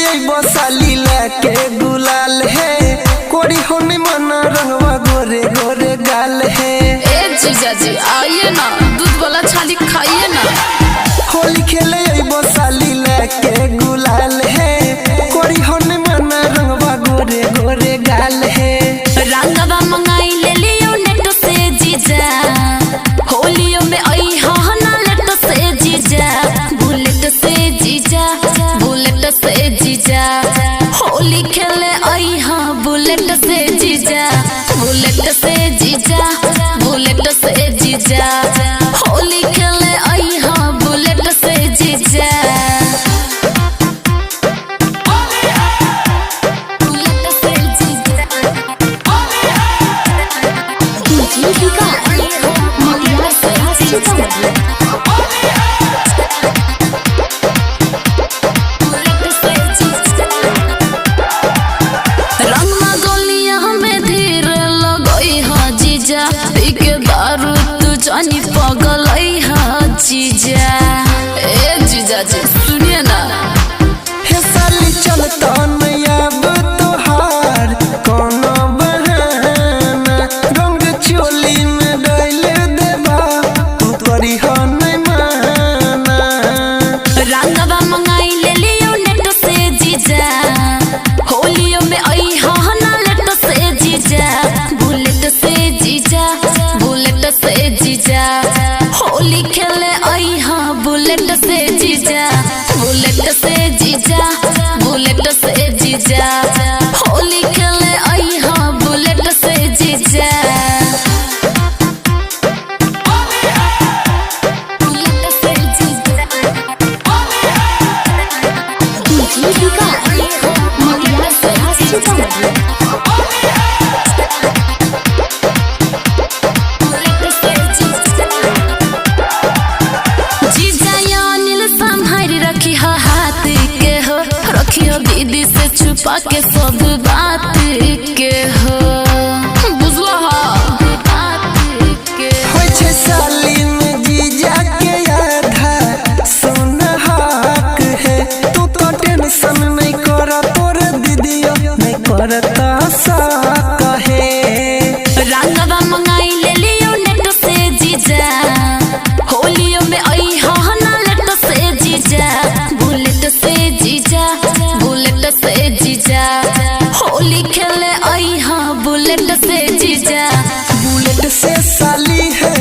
अइबो साली लेके गुलाल है, कोरी होने मना रंगवा गोरे गोरे गाल है। ए जीजा जी आइए ना, दूध वाला छाली खाइए ना। होली खेले अइबो साली लेके गुलाल है, कोरी होने मना रंगवा गोरे गोरे गाल है। रंगवा मंगाई ले लियो नेट से जीजा, होलियो में आई हा ना लेट से जीजा, बुलेट से जीजा, बुलेट से जीजा। होली खेले आई हा बुलेट से जीजा, बुलेट से जीजा, बुलेट से जीजा। होली खेले आई हा बुलेट से जीजा, बुलेट से जीजा। डीजे विकास मोतिहारी सीतामढ़ी। रंगमा गोलिया हमें धीरे लगई हा जीजा, पी के दारू तू जानी पगलई हा जीजा। ए जीजा जी सुनिए ना। हे साली चलता नहीं अब तोहार कोनो बहाना, रंग चोली में डाल देबा तू करी हो नहीं माना। रंगवा मंगाई ले लियो नेट से जीजा, होलियो में आई हा ना लेट से जीजा, बुलेट से जीजा, बुलेट से जीजा। होली खेले आई हा बुलेट से जीजा, बुलेट से जीजा, बुलेट से जीजा। होली खेले आई हा बुलेट से जीजा, बुलेट से जीजा। डीजे विकास मोतिहारी सीतामढ़ी। जीजा अनिल संभारी रखी हा हाथ के हो, रखियो दीदी से छुपा के सब बात के हो, बुझलो हा बात के। होइ छै साली में जीजा के आधा सुन हक है, तू तो टेंशन नहीं कर तोर दीदियो नहीं करता शक है। रंगवा मंगाई ले लियो नेट से जीजा, होलियो में आई हा ना लेट से जीजा, बुलेट से जीजा, बुलेट से जीजा। होली खेले आई हा बुलेट से जीजा, बुलेट से साली है।